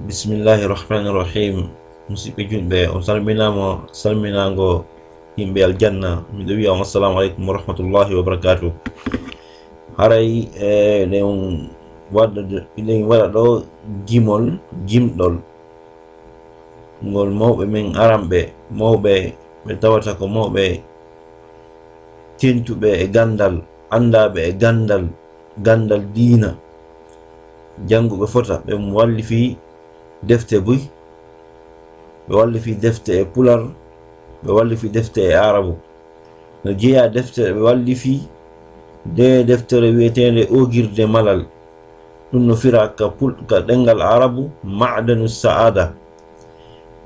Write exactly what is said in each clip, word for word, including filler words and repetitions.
Bismillahi rahmani rahim. Musidɓe julɓe, on salminaama salminaango yimɓe aljanna. Miɗo wiya on assalamu aleykum wa rahmatullahi wa barakatuh. Haray, eh, eɗen waɗa, eɗen waɗa ɗo gimol, gimɗol ngol mawɓe men aranɓe, mawɓe ɓe tawata ko mawɓe tentuɓe e ganndal, anndaaɓe e ganndal, ganndal diina, jannguɓe fota, ɓe wallifii defte buy, ɓe wallifii defte e pular, ɓe wallifii defte e aarabu. No jeyaa deftere ɓe wallifii, nde deftere wiyeteende Oogirde Malal, ɗum no fira ka pul-, ka ɗemngal aarabu, Ma'danu Sa'ada.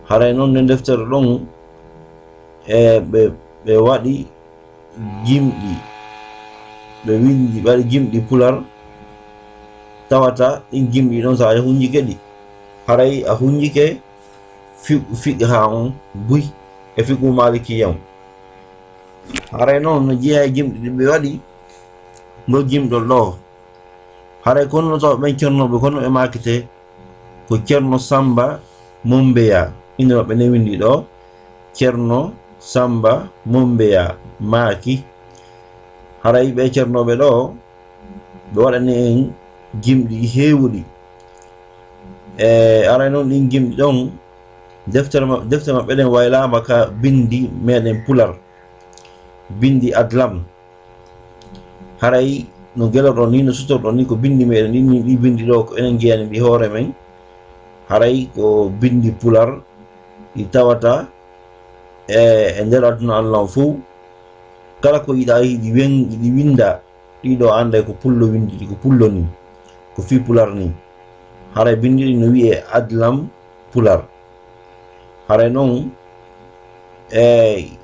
Haray noon nden deftere ɗon, e ɓe, ɓe waɗi gimɗi, ɓe winndi, ɓe waɗi gimɗi pular, tawata ɗin gimɗi ɗon, so a hunjike ɗi, haray a hunjike fi-, fiqha on buy e fiqhu malikiya on. Haray noon no jeyaa e gimɗi ɗi ɓe waɗi ngol gimɗol ɗoo. Haray kono no tawa ɓen cernooɓe kono ɓe maakete ko Ceerno Samba Mombeya, innirooɓe ne winndi ɗoo Ceerno Samba Mombeya Maaki. Haray ɓe cernooɓe ɗoo, ɓe waɗani en gimɗi heewuɗi. E haray noon ɗin gimɗi ɗon, deftere ma-, defte maɓɓe ɗen waylaama ka binndi meɗen pular, binndi Adlam. Haray no gelorɗon ni, no sutorɗon ni, ko binndi meɗen ɗin, ɗi binndi ɗoo ko enen jeyani ɗi hoore men. Haray ko binndi pular ɗi tawata e, e nder aduna Allah on fow. Kala ko yiɗa yiɗi wen-, yiɗi winnda, ɗiɗo annday ko pullo winndi ɗi, ko pullo ni, ko fii pular ni. Haray binndi ɗi no wi'ee Adlam pular. Haray noon, e,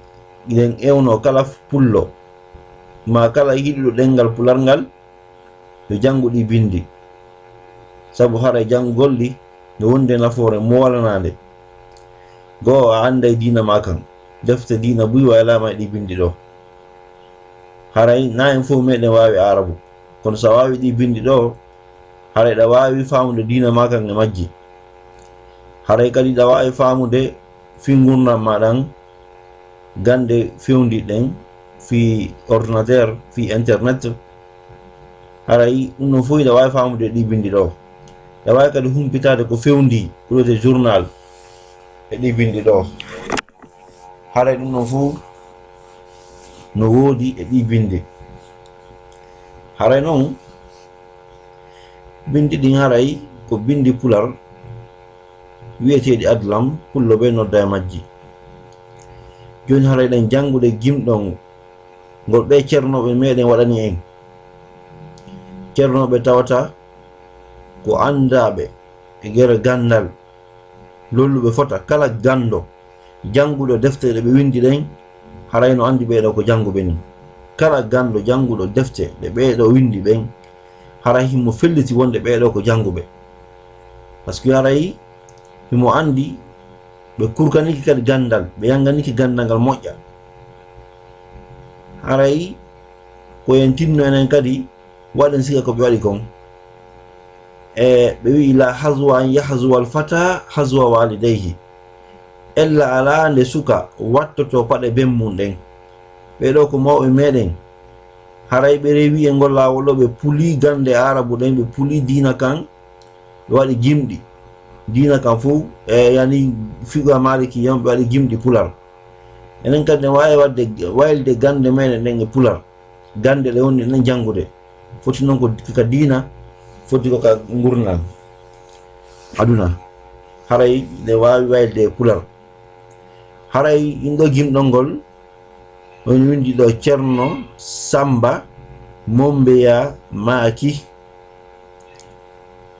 eɗen ewno kala pullo, maa kala yiɗuɗo ɗemngal pular ngal, yo janngu ɗi binndi. Sabu haray janngugol ɗi no wondi e nafoore moolanaande. Goo, a annday diina maa kan. Defte diina buy waylaama e ɗi binndi ɗoo. Haray naa en fow meɗen waawi aarabu. Kono so a waawi ɗi binndi ɗoo, haray ɗa waawi faamude diina maa kan e majji. Haray kadi ɗa waawi faamude fii ngurndan maa ɗan, gannde fewndiiɗe ɗen, fii ordinateur, fii internet. Haray ɗum ɗon fow hiɗa waawi faamude e ɗi binndi ɗoo. Hiɗa waawi kadi humpitaade ko fewndii, ko wiyetee journal, e ɗi binndi ɗoo. Haray ɗum ɗon fow no woodi e ɗi binndi. Haray noon, binndi ɗin haray ko binndi pular wiyeteeɗi Adlam, pullo ɓe nodda e majji. Jooni haray eɗen janngude gimɗol ngol ɓee cernooɓe meɗen waɗani en. Cernooɓe tawata ko anndaaɓe e gere ganndal, lolluɓe fota. Kala ganndo jannguɗo defte ɗe ɓe winndi ɗen, haray no anndi ɓee ɗoo ko jannguɓe ni. Kala ganndo jannguɗo defte ɗe ɓee ɗoo winndi ɓen, haray himo felliti wonde ɓee ɗoo ko jannguɓe. Parce que haray himo anndi ɓe kurkanike kadi ganndal, ɓe yannganike ganndal ngal moƴƴa. Haray ko en tinno enen kadi waɗen siga ko ɓe waɗi kon. E ɓe wi'i, "La hazwa an yahzuwa al fata hazwa walidayhi." Ella alaa nde suka wattotoo paɗe ben mum ɗen. Ɓee ɗoo ko mawɓe meɗen. Haray ɓe rewi e ngol laawol ɗoo, ɓe puli gannde Aarabu ɗen, ɓe puli diina kan, ɓe waɗi jimɗi. Diina kan fow, e yani fiqhu Maliki yan, ɓe waɗi jimɗi pular. Enen kadi ne waawi waɗde, waylde gannde meɗen ɗen e pular. Gannde ɗe woni ɗen janngude. Foti noon ko ka diina, foti ko ka ngurndan aduna. Haray ɗe waawi waylde e pular. Haray ɗin ɗoo gimɗol ngol, on winndi ɗoo Ceerno Sammba Mommbeyaa maaki,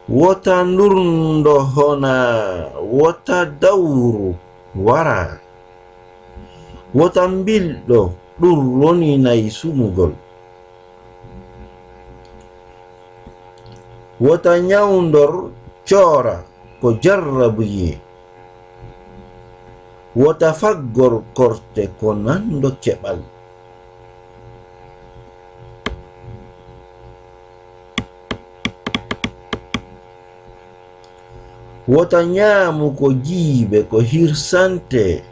wota ndurndo hona, wota dawru wara, wota mbilɗo ɗum roninay sumugol. Wota ñawndor coora ko jarrabuyee. Wota faggor korte ko nanndo keɓal. Wota ñaamu ko jiibe ko hirsante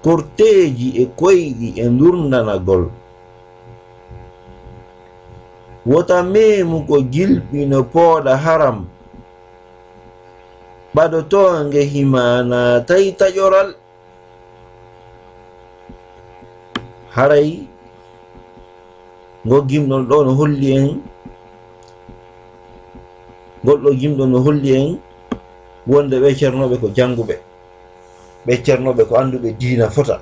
korteeji e koyɗi e ndurndanagol. Wota meemu ko jilɓi no pooɗa haram, ɓadotoonge himaana tawi taƴoral. Haray ngo gimɗon ɗo no holli en, ngol ɗo gimɗon no holli en wonde ɓe cernooɓe ko jannguɓe, ɓe cernooɓe ko annduɓe diina fota,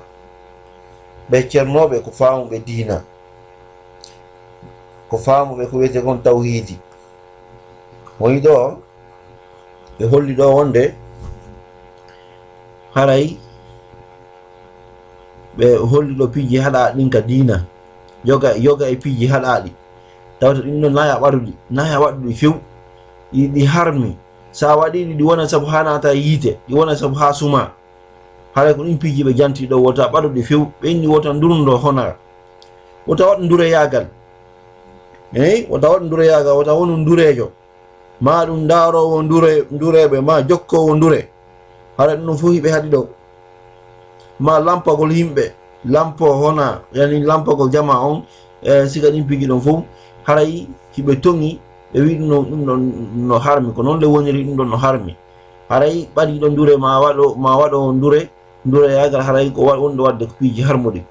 ɓe cernooɓe ko faamuɓe diina, ko faamuɓe ko wiyetee kon tawhiidi. Woni ɗo ɓe holli ɗo wonde haray ɓe holli ɗo piiji haɗaaɗi ɗin ka diina, yoga, yoga e piiji haɗaaɗi, tawata ɗin ɗon naaya ɓaɗuɗi, naaya waɗuɗi few, ɗi, ɗi harmi. Sa waɗi ɗi, ɗi wona sabu haa naata yiite, ɗi wona sabu haa suma. Haray ko ɗin piiji ɓe janti ɗo, wota ɓaɗuɗi few, ɓe inni wota ndurndo hona, wota waɗu ndureyaagal. Eyi, wota waɗu ndureyaagal, wota wonu ndureejo. Ma ɗum ndaaroowo ndure-, ndureeɓe, ma jokkoowo ndure. Hara ɗum ɗon fof hiɓe haɗi ɗo. Ma lampagol yimɓe, lampo hona, yani lampagol jama on, e siga ɗin piiji ɗon fof, haray hiɓe toŋi, ɓe wi ɗum ɗon, ɗum ɗon no harmi, ko noon le woniri, ɗum ɗon no harmi. Haray ɓadiiɗo ndure ma waɗo, ma waɗo ndure, ndureyaagal haray ko wa-, wonɗo waɗde ko piiji harmuɗi.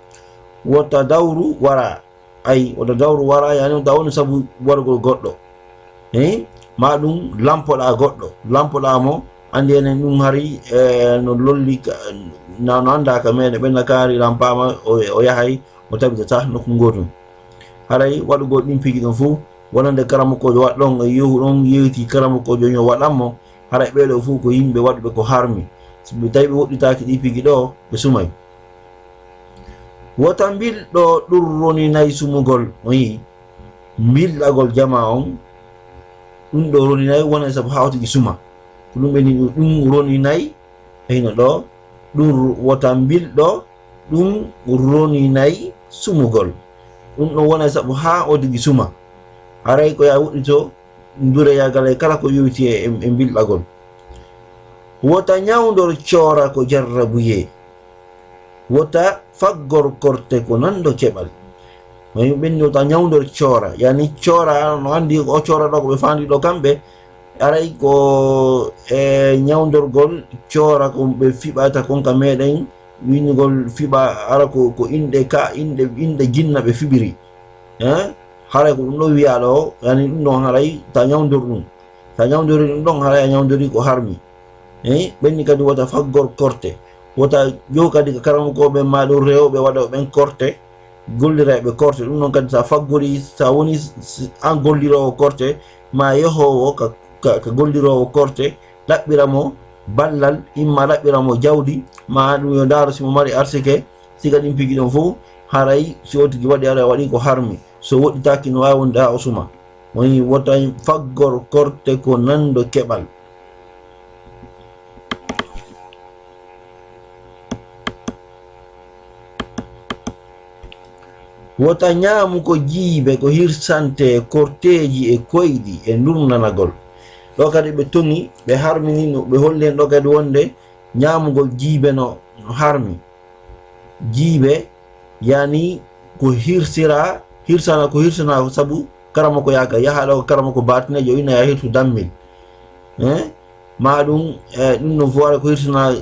Wota dawru wara. Ay, wota dawru wara, yani, wota wonu sabu wargol goɗɗo. Hein? Ma ɗum lampoɗaa goɗɗo, lampoɗaa mo, anndi enen ɗum hari, e, no lolli ka, na, no anndaa ka meɗen, ɓenna kaari lampaama, o, o yahay, o tabitata nokku ngootum. Haray waɗugol ɗin piiji ɗon fof, wonande karamokoojo waɗ ɗon, e yehu ɗon, yewti karamokoojo yo waɗan mo, haray ɓee ɗoo fof ko yimɓe waɗuɓe ko harmi. So ɓe tawi ɓe woɗɗitaaki ɗii piiji ɗoo, ɓe sumay. Wota mbilɗo ɗum roninay sumugol, o yii, mbilɗagol jama on, ɗum ɗo roninay wonay sabu haa o tigi suma. Ko ɗum ɓe ni ɗum roninay, e hino ɗo, ɗum wota mbilɗo ɗum roninay sumugol. Ɗum ɗo wonay sabu haa o tigi suma. Haray ko yaa woɗɗito ndureyaagal e kala ko yowti e, e, e mbilɗagol. Wota ñawndor coora ko jarrabuyee. Wota faggor korte ko nanndo keɓal. Woni ɓenni wota ñawndor coora. Yani coora, no anndi o coora ɗo ko ɓe faandi ɗo kamɓe. Aray ko e ñawndorgol coora ko ɓe fiɓata kon ka meɗen. Winnugol fiɓa ara ko, ko inɗe ka, inɗe, inɗe jinna ɓe fiɓiri. Eh? Haray ko ɗum ɗo wiyaa ɗo, yani ɗum ɗon haray ta ñawndor ɗum. Ta ñawndori ɗum ɗon haray a ñawndori ko harmi. Eh? Ɓenni kadi wota faggor korte. Wota jow kadi ka karamokooɓe ma ɗum rewɓe waɗooɓe ɓen korte, gollirayɓe korte. Ɗum ɗon kadi sa faggori, sa woni s-, s-, an golliroowo korte, ma yehoowo ka, ka, ka golliroowo korte, ɗaɓɓira mo ballal, imma ɗaɓɓira mo jawdi, ma ɗum yo ndaaro si mo mari arsike, siga ɗin piiji ɗon fof, haray si o tigi waɗi, haray waɗi ko harmi. So woɗɗitaaki no waawi wonde haa o suma. Woni wota faggor korte ko nanndo keɓal. Wota ñaamu ko jiibe, ko hirsante korteeji e koyɗi e ndurndanagol. Ɗo kadi ɓe toŋi, ɓe harmini no, ɓe holli en ɗo kadi wonde ñaamugol jiibe no, no harmi. Jiibe, yani ko hirsira, hirsana, ko hirsana ko sabu karamoko yaaka, yaha ɗo karamoko baatinejo ina ya hirsu dammel. Eh? Ma ɗum, eh, ɗum ɗon fof haray ko hirsana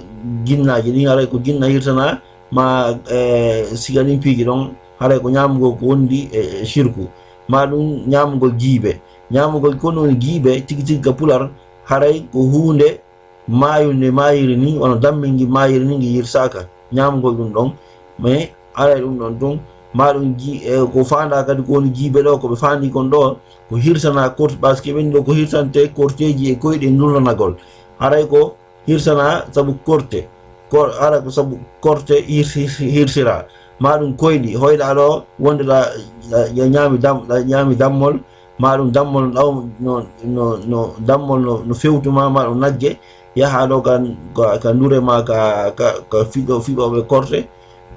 jinnaaji ɗin, haray ko jinna hirsana, ma, eh, siga ɗin piiji ɗon, haray ko ñaamugol ko wondi e, e shirku. Ma ɗum ñaamugol jiibe. Ñaamugol ko woni jiibe, tigi tigi ka pular, haray ko huunde maayo nde maayiri ni, wano dammel ngi maayiri ni, ngi hirsaaka, ñaamugol ɗum ɗon. Mais haray ɗum ɗon tun, ma ɗum ji-, e, ko faandaa kadi ko woni jiibe ɗo, ko ɓe faandi kon ɗo, ko hirsana kort-, parce que ɓen ɗo ko hirsante korteeji e koyɗe ndurndanagol. Haray ko hirsana sabu korte, ko, haray ko sabu korte hirs-, hirs-, hirsira. Ma ɗum koyɗi, hoyɗa ɗo, wonde ɗa, ɗa, ɗa ñaami dam-, ɗa ñaami dammol, ma ɗum dammol ɗaw-, no, no, no, dammol no, no fewtu ma, ma ɗum nagge, yaha ɗo ka, ka, ka ndure ma, ka, ka, ka fiɗo-, fiɓooɓe korte,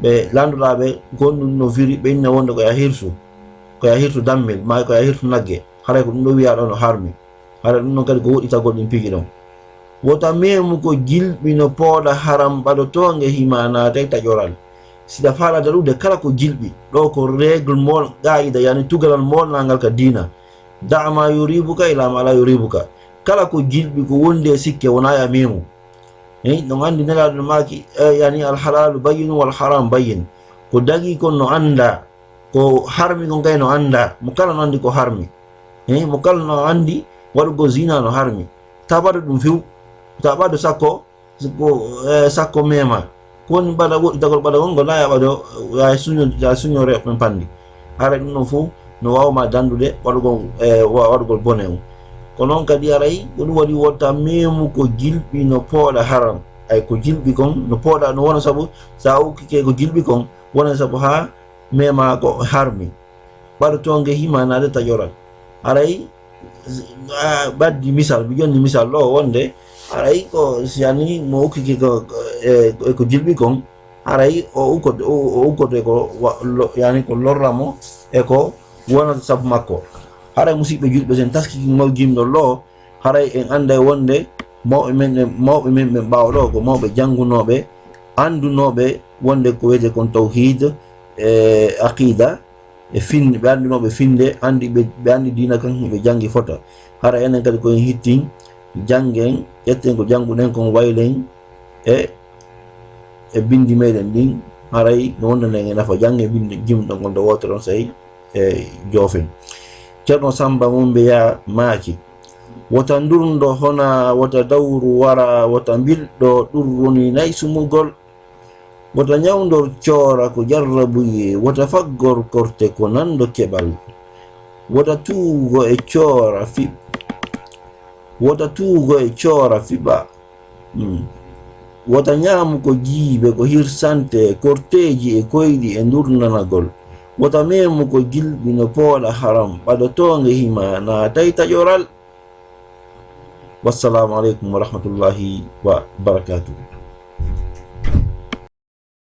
ɓe landoɗa ɓe, ko ɗum no firi, ɓe inna wonde ko ya hirsu, ko ya hirsu dammel, ma ko ya hirsu nagge. Haray ko ɗum ɗo wiya ɗo no harmi. Hara ɗum noon kadi ko woɗɗitagol ɗin piiji ɗon. Wota meemu ko jilɓi no pooɗa haram ɓaɗo toonge hima naatay taƴoral. Siɗa faala daɗude kala ko jilɓi, ɗo ko règle mool, qaida, yani tugalal moolnangal ka diina. Da' ma yuribuka ila ma la yuribuka. Kala ko jilɓi ko wondi e sikke wona ya meemu. Eyi, ɗon anndi Nelaaɗo no maaki, eh, yani al halalu bayyinu wal haram bayyin. Ko dagi kon no annda, ko harmi kon kay no annda. Mo kala no anndi ko harmi. Eyi, mo kala no anndi waɗugol zina no harmi. Ta ɓaɗo ɗum few. Ta ɓaɗo sakko, ko, eh, sakko meema. Ko woni ɓaɗa woɗɗitagol ɓaɗa wongo na ya ɓaɗo, ya suño, ya suño reɓɓe pandi. Hara ɗum ɗon fof no waawma dandude waɗugol, eh, wa-, waɗugol bone on. Ko noon kadi aray, ko ɗum waɗi wota meemu ko jilɓi no pooɗa haram. Ay ko jilɓi kon, no pooɗa, no wona sabu, sa ukkike ko jilɓi kon, wona sabu haa meema ko harmi. Ɓaɗo toonge hima naade taƴoral. Aray, a ɓaddi misal, mi jonni misal ɗo wonde, aray ko si yani mo ukkike ko, e, e ko jilɓi kon, haray o ukkoto, o, o ukkoto ko wa-, lo-, yani ko lorra mo e ko wonata sabu makko. Haray musidɓe julɓe, sen taskiki ngol gimɗol ɗo, haray en annday wonde mawɓe men, mawɓe men ɓen ɓaawo ɗo ko mawɓe janngunooɓe, anndunooɓe wonde ko wiyetee kon tawhiid e aqida, e finde, ɓe anndunooɓe finde, anndi ɓe, ɓe anndi diina kan, ɓe janngi fota. Hara enen kadi ko en hittin, janngen, ƴetten ko jannguɗen kon, waylen e, e binndi meɗen ɗin, haray no wondanen e nafa. Janngen binndi gimɗon kon nde wootere on, sey e joofen. Ceerno Samba Mumbeya maaki, wota ndurndo hona, wota dawru wara, wota mbilɗo, ɗum woni nay sumugol. Wota ñawndor coora ko jarrabuyee, wota faggor korte ko nanndo keɓal. Wota tuugo e coora fi-, wota tuugo e coora fiɓa. Hmm. Wota ñaamu ko jiibe, ko hirsante, korteeji e koyɗi e ndurnanagol. Wota meemu ko jilɓi no pooɗa haram, ɓaɗo toonge hima naatay taƴoral. Wassalaamu aleykum wa rahmatullahi wa barakaatuhu.